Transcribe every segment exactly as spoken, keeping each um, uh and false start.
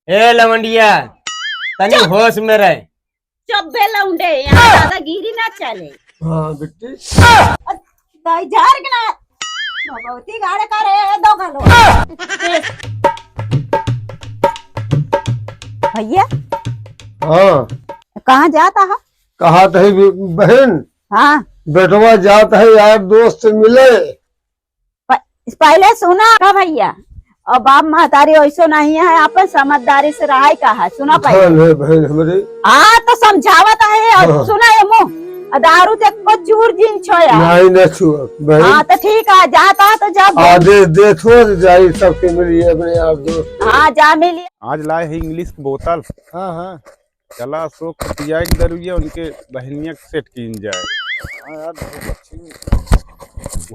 ए लवंडिया, तनी होश में रह। चुप बे लौंडे, यहाँ दादागिरी ना चले। हाँ, बिट्टी। और दाई झार के ना, भगवती गाड़े का रे, दो गलो। भैया। हाँ। कहाँ जाता है? कहा तो है बि-, बहन? हाँ। बेटवा जात है यार दोस्त से मिले। प-, पहले सुना का भैया, और बाप महतारी ऐसो नहीं है, अपन समझदारी से रहाई का है, सुना पहले। धन है बहन हमरे। हाँ, तो समझावत है, और हाँ। सुना ये मुँह, और दारू ते को चूर जिन छोया। नहीं, नहीं छुआ, बहन। हाँ, तो ठीक है, जाता है तो जा बोल। आदेश दे थो, जाई सबके मिलिए अपने यार दोस्त। हाँ, जा मिलिए। आज लाए है English की बोतल। हाँ, हाँ। चला अशोक पिया एक दरुइया, उनके बहनिया के set कीन जाए। हाँ यार, बहुत अच्छी।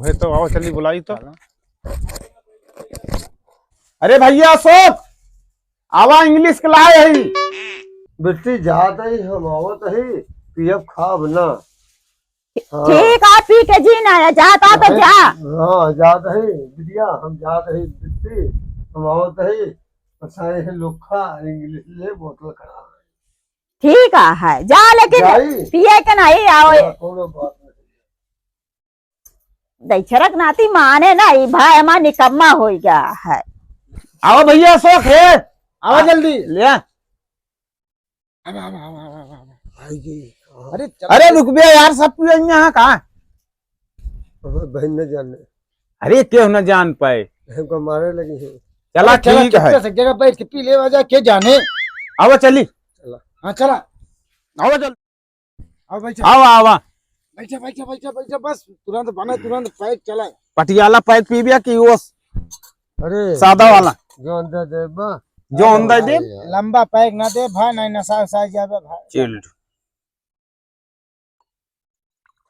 वह तो आओ, चली बुलाई तो। चला। अरे भैया अशोक, आवा English के लाए है। बिट्टी जात ही, हम आवत ही, पियब खाब ना। हाँ। ठीक है, पी के जी ना आया, जाता तो अरे, जा। हाँ, जात ही, बिटिया, हम जात ही, बिट्टी, हम आवत ही, फंसाए हैं लोग खा, English ले बोतल खड़ा है। ठीक है, जा लेकिन जाई। पिए के नहीं आओ। हाँ, कोनो बात नहीं। दैछरक नाती माने ना, ई भाई हमार निकम्मा हो गया है। आओ भैया, अशोक है। आवा आ, जल्दी। ले आ। आवा, आवा, आवा, आवा, आवा, आवा। भाई जी, हाँ। अरे, चल। अरे, रुक बे यार, सब तू यहाँ का? हमारे बहन न जाने। अरे, केहू न जान पाए। हमको मारे लगी है। चला, अरे, चला, ठीक है। चुपचाप से एक जगह बैठ के पी ले, आ जा, के जाने। आवा, चली। चला। हाँ, चला। आवा, चल। आवा, बैठा। आवा, आवा। बैठा, बैठा, बैठा, बैठा, बस, तुरंत बना, तुरंत pack चला। पटियाला pack पीबिया कि वो अरे, सादा वाला? जो अंदर दे बा। जो अंदर दे? लंबा pack ना दे भा, नहीं नशा उशा जाबे भा। Chilled।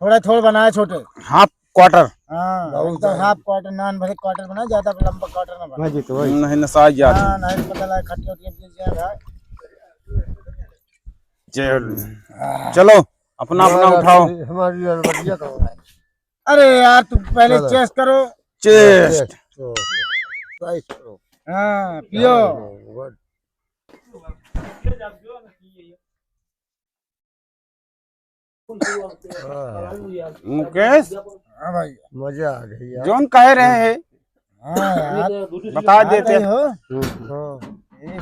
थोड़ा थोड़ा बनाए छोटे। Half quarter। हाँ, बहुत एकदम ज्यादा। Half quarter, नान भरे quarter बनाए, ज्यादा लंबा quarter ना बनाए। मैं जीतू भाई। नहीं, नशा जात। हाँ, नहीं पता लगा, खट्टे उठे गिर जाए भाई। चल। चलो, अपना, अपना यार, उठाओ। हमारी, हमारी यार बढ़िया तो है। अरे यार, तुम पहले चलो। Chest करो। Chest। Chest। तो, chest करो। हाँ, पियो। हाँ, हाँ, good। हाँ। मुकेश, हाँ भाई। मजा आ गई यार। जौन कहे रहे हैं, हाँ यार। बता देते। हो। हम्म। हाँ। ए,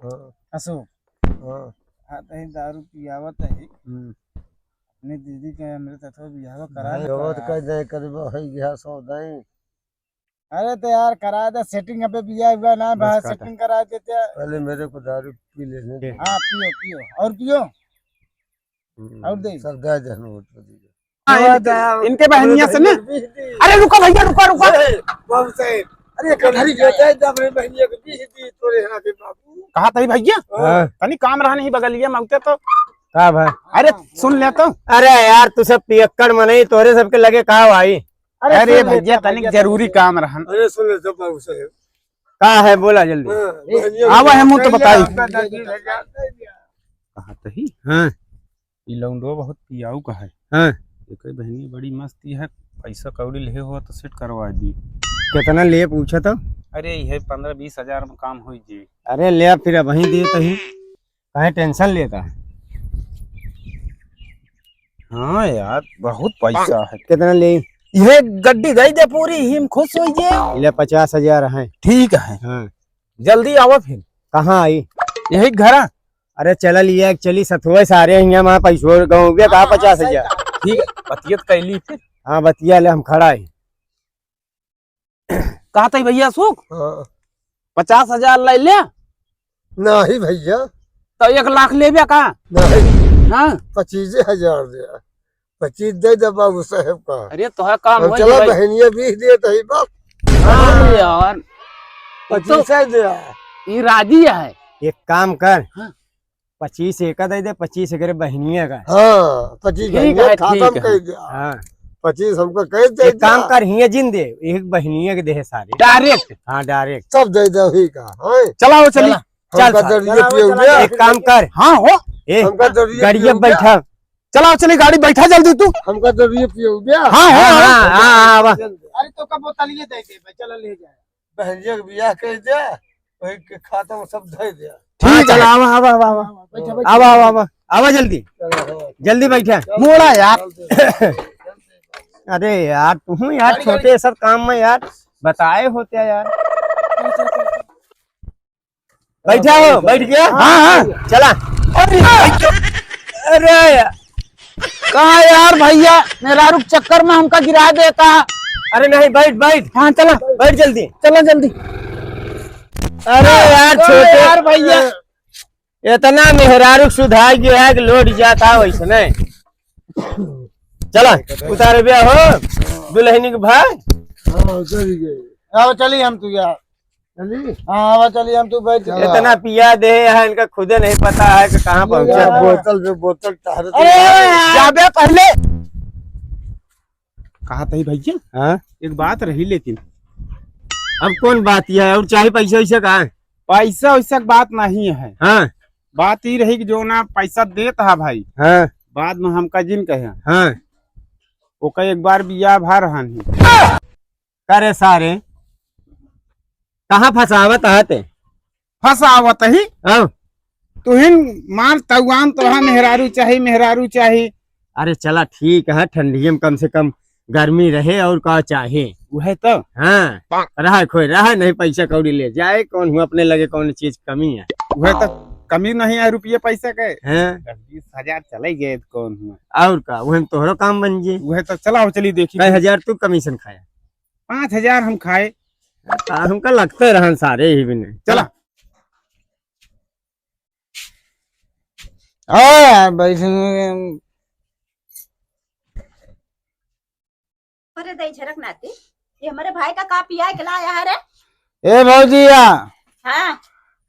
हाँ। अशोक। हाँ। हाँ, तहीं दारू पियावत है। हम्म। अपनी दीदी के हमरे तथवा बियाह करा नहीं, दे वो तो यार। कह दे, कर वो है, यह सौदा ही। अरे तो यार, करा दे setting, अबे बियाह हुआ ना, बस बाहर काटा। Setting करा देते हैं। पहले मेरे को दारू पी लेने दे। हाँ, पियो, पियो। और पियो? हम्म, और दे। सब दे दे, हम वोट दे दे। हाँ, इनके, इनके बहनिया से ना। अरे रुको भैया, रुको, रुको। अरे, बाबू साहेब, अरे, कढ़ाई जो दे दे, अपने बहनिया को बीस दी तोरे यहाँ के बाबू। कहा तही भैया? हाँ। तनी काम रहा नहीं बगलिया मौके तो। का भाई? अरे, सुन ले तो। अरे यार, तू सब पियक्कड़ मनई, तोरे सबके लगे का भाई? अरे अरे सुन ले भैया, तो तनिक भैया, जरूरी सुन ले। काम रहन। अरे सुन ले तो बाबू साहेब। का है, बोला जल्दी। हाँ, ए, बहनिया आवा को है, मुँह तो बताई। कहा तही? हाँ। ई लौंडवा बहुत पियाऊ का है। हाँ। एकर बहनी बड़ी मस्त ही है, पैसा कौड़ी लेहे हो तो set करवा दी। कितना ले पूछा तो? अरे, यह पन्द्रह बीस हजार में काम होई जी। अरे ले, फिर अबहीं दे तही। काहे tension लेता है? हाँ यार, बहुत पैसा है। कितना ले? यह गड्डी दे दे पूरी, हिम खुश होई जे। ले पचास हजार है। ठीक है। हाँ। जल्दी आवा फिर। कहाँ आई? यही घरा। अरे चला लिया, चली सथुआ सारे हियाँ, वहाँ पैसो गाँव में कहाँ पचास हजार। ठीक है, बतियत कैली फिर। हाँ, बतिया ले, हम खड़ा है। कहा तही भैया सुख? हाँ। पचास हजार ले ले। नहीं भैया। तो एक लाख लेबे का? नहीं। हाँ। पच्चीस हजार दे। पच्चीस दे दे बाबू साहेब का। अरे तोहरा काम हम हो चला जाई। बहनिया बीस दे तही बस। हाँ यार। पच्चीस तो दे। ई राजी है। एक काम कर। हाँ। पच्चीस एका दे दे, पच्चीस एकरे बहनिया का। हाँ, पच्चीस ठीक बहनिया है, खत्म ठीक है। कर दे। हाँ। पच्चीस हमको कह दे एक काम दे। कर, हियाँ जिन दे, एक बहनिया के दे सारे। Direct। हाँ, direct। सब दे दे ही का, हाँ। चलाओ, चली। चला। चल हमका सारे। दरिया चलाओ, पियो चलाओ, बे। एक काम कर। हाँ हो। ए, हमका दरिया गाड़िया पियो बे। बैठा। चलाओ, चली गाड़ी बैठा जल्दी तू। हमका दरिया पियो बे। हाँ, हाँ, हाँ, हाँ, हाँ, हाँ, वाह। चल दे। अरे तो का बोतलिए दे दे भाई, चला ले जाए। बहनिया के बियाह कह दे, वही के खाता में सब धर दे। हाँ, चला, आवा, आवा, आवा, आवा। बैठा, बैठा। आवा, आवा, आवा। आवा जल्दी। चलो, हाँ। जल्दी बैठा। मोड़ा यार। अरे यार, तू यार, गाड़ी, छोटे गाड़ी। सब काम में यार बताए होते यार। बैठा हो, बैठ गया? हाँ, हाँ। चला। अरे, अरे यार। कहाँ यार भैया, मेहरारू के चक्कर में हमका गिरा देता। अरे नहीं, बैठ, बैठ। हाँ, चला। बैठ जल्दी। चला जल्दी। अरे यार, कहाँ छोटे यार भैया। इतना मेहरारू सुधार गया है कि लोट जाता वैसने। चला, उतार बे हो, दुल्हनी के भाई। हाँ, उतर ही गए। आओ, चली हम तू यार। चली? हाँ, आवा, चली हम तू बैठ। चला। इतना पिया दे है, इनका खुदे नहीं पता है कि कहाँ पहुँचा। यार, बोतल पे बोतल टहरत अरे, है। जाबे पहले। कहा तही भैया? हाँ? एक बात रही लेकिन। अब कौन बात यह है? और चाहे पैसा वैसा का है? पैसा वैसा की बात नहीं है। हाँ। बात ई रही कि जो ना पैसा देत हा भाई, हाँ। बाद में हमका जिन कहे। हाँ। ओका एक बार बियाह भा रहन ही। करे सारे, कहाँ फंसावत है ते? फंसावत ही? हाँ। तुहिन मार तउआन तोहा मेहरारू चाही, मेहरारू चाही। अरे चला ठीक है, ठंडिये में कम से कम गर्मी रहे और का चाहे। उहे तो। हाँ, रहा खोए, रहा नहीं पैसा कौड़ी ले जाए, कौन हुआ अपने लगे कौन चीज कमी है। उहे तो कमी नहीं है रुपये पैसा के। हाँ। दस बीस हजार चले गए तो कौन हुआ। और का, उहे में तोहरो काम बन जे। उहे तो चलाओ, चली देखी। कई हजार तू कमीशन खाया? पाँच हजार हम खाए। आ, हमका लगते रहन सारे ही भी नहीं। चला। आ, बैठे। अरे दई झरक नाती, ये हमारे भाई का का पिया के लाया है रे? ए भौजिया। हाँ।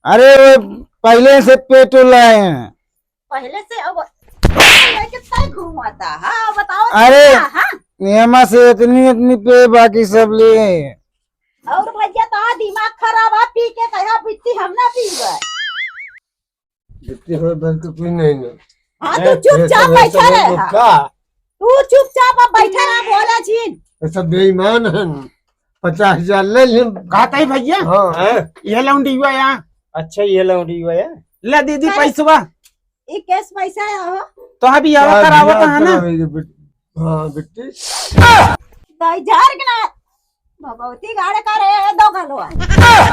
अरे वो पहले से पेटो लाए हैं। पहले से अब लेके तय घूमता। हाँ, बताओ अरे, कितना, हाँ? नेमा से इतनी इतनी पे बाकी सब लिए। और भैया तो दिमाग खराब है, पी के कहा बिट्टी हम ना पीबे। बिट्टी हो भर के पी नहीं ना। हाँ, ए, तू चुपचाप ये सब बैठा रहे। का? तू चुपचाप अब बैठा रहा, बोला जिन। ये सब बेईमान हैं। पचास हजार ले लें। कहा तही भैया? हाँ। हाँ। ये लौंडी हुआ यहाँ। अच्छा, ये लौंडी हुआ यहाँ। ले दीदी अरे। पैसवा। ई केस पैसा है हो? तो अभी आवा क्या करावत बियाह है ना? करावेगी बेटी? हाँ, बेटी। तो इधर के ना भगवती गाड़े करे है दो गलवा।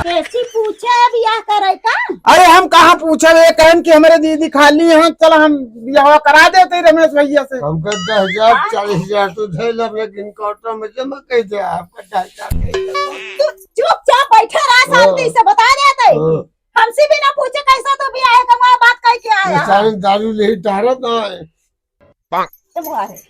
कैसी पूछे है बियाह करे का? अरे हम कहाँ पूछे, ये कहन कि हमारे दीदी खाली हैं, चल हम बियाह करा देते रमेश भैया से। हमका दस हजार, हाँ? चालीस हजार तो धैल, अपने गिन काउंटर में जमा कर दे, आपका दस हजार दे दे। तू चुपचाप बैठे रहा, शांति हाँ। से बता देते। हाँ। हमसे बिना पूछे कैसा तू बियाह का बात कह के आया? ये सारे दारू ले ही टहरत ना है। तो वो है।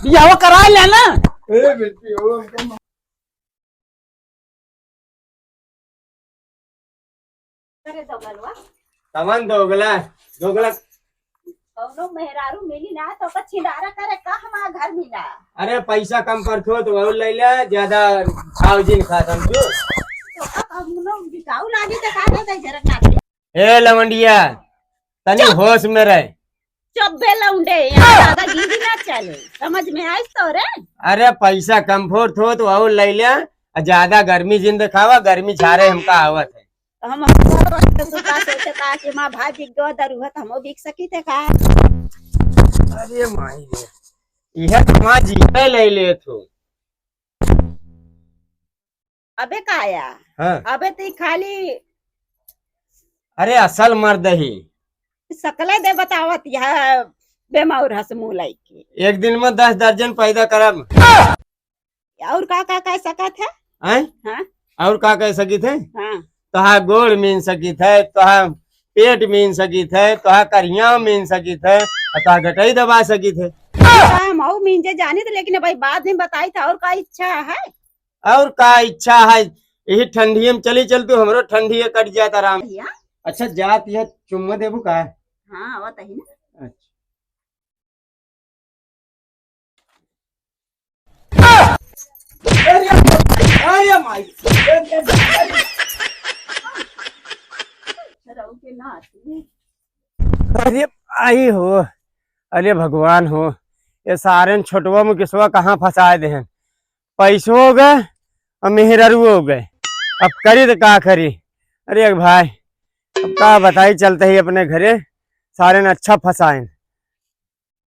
बियाह करा लेना। ए बेटी, वो हमको करे दोगलवा। कमन दोगला, दोगला। कौनो मेहरारू मिली ना तो ओकर छिंदारा करे का हमार घर मिला। अरे पैसा कम पड़त हो तो और ले ले, ज्यादा खाओ जिन खा समझो। तो का कौनो बिकाऊ लागी तो का दे दे झरक ना। ए लवंडिया, तनी चुप। होश में रहे। चुप बे लौंडे, यहाँ दादागिरी ना चले, समझ में आइस तोरे? अरे पैसा कम फोड़त हो तो और ले ले, आ ज्यादा गर्मी जिन देखावा, गर्मी झारे हमका आवत है। तो हम घर बैठे सुता सोचे था कि माँ भाई बिक गवा दरुआ तो हमो बिक सकी थे का? अरे माई रे, यह तो माँ जीते ले ले तू। अबे का आया? हाँ। अबे तो ई खाली अरे असल मर्द ही। सकले दे बतावत यह बेमार हस मुँह लइके। एक दिन में दस दर्जन पैदा करब। और का का कह सकत है? हैं? हाँ? और का कह सकित है? हाँ। तोहार गोड़ मीन सकित है, तोहार पेट मीन सकित है, तोहार करिया मीन सकित है, और तोहार गटई दबा सकित है। हम और मीन जे जानी थे, लेकिन भाई बाद में बताई था, और का इच्छा है? और का इच्छा है? यही ठंडिये में चली चल तू, हमरो ठंडिये कट जात आराम। भैया? अच्छा जात यह चुम्मा देबू का? हाँ, आवत ही ना। अच्छा। अरे, अरे माई। अरे आई हो, अरे भगवान हो, ये सारे छोटवा मुकेशवा कहाँ फंसाए दे हैं। पैसो हो गए अब मेहरारू हो गए, अब करी तो का करी? अरे एक भाई, अब का बताई, चलते ही अपने घरे सारे ने अच्छा फंसाइन।